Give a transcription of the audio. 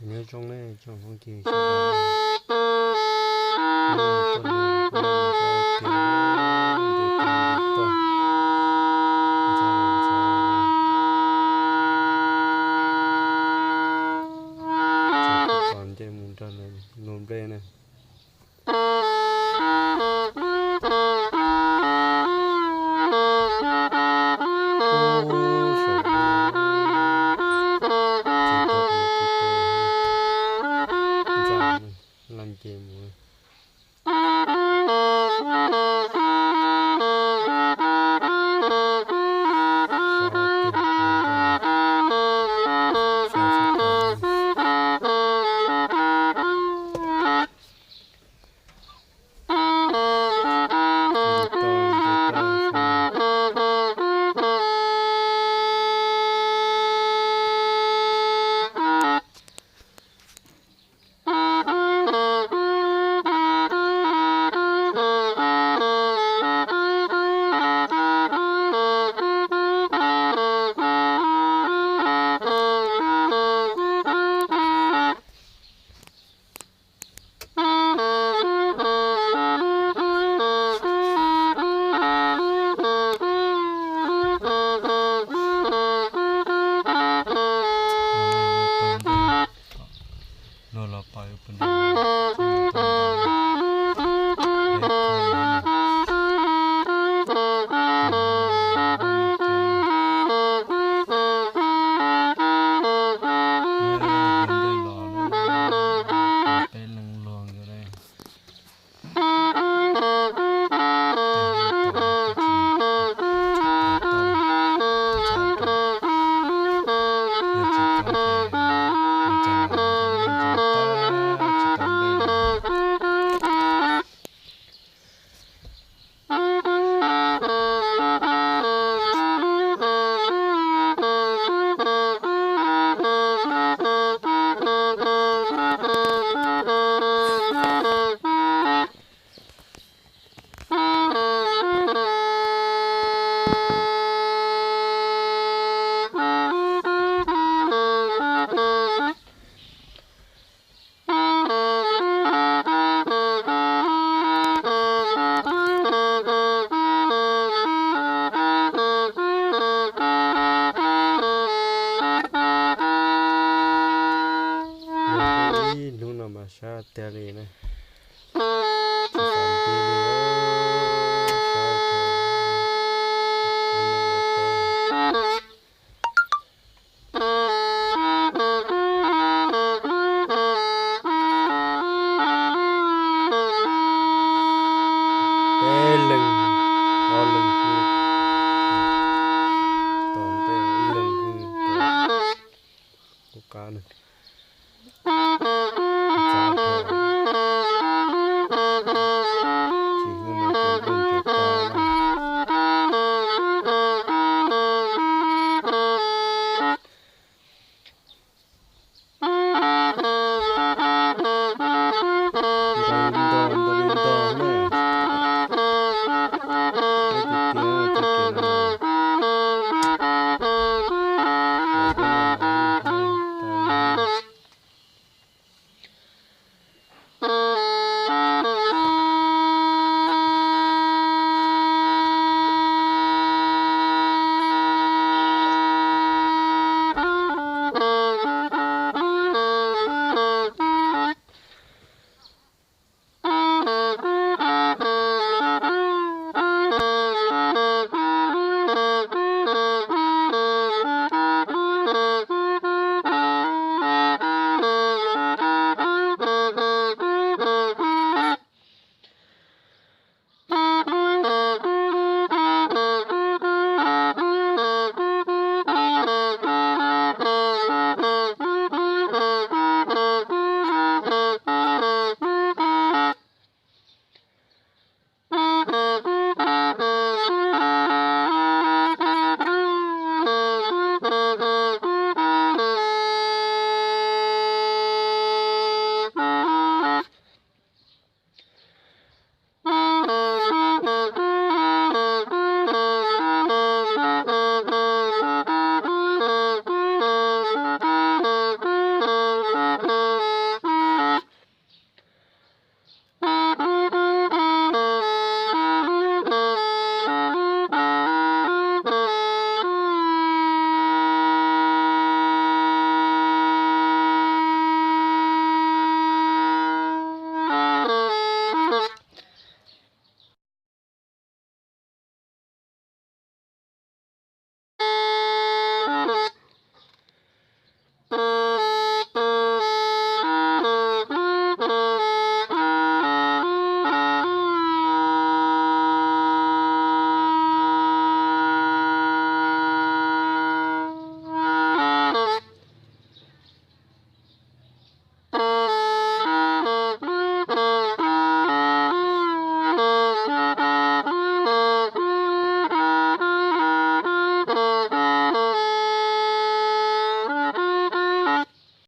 Nyob zoo ne tsoom phooj ywg sawv daws, hnub no tuaj nug kuj mus xyuas tias nce toj nce toj, ntxhab ntxhab, tseem tos nce mus nrog lawv luag nplej na. Ub, saum no tsis tau tus tib teb, ntxhab laj nce mus. Luag los pom pw nrad, peb leeg luag nkawd. Ib hnub no mas sab tiag li na. Tsis xav nti li, sab heev. Peb leeg, ob leeg hwj, tom ntej ib leeg hwj, tom qub qab na.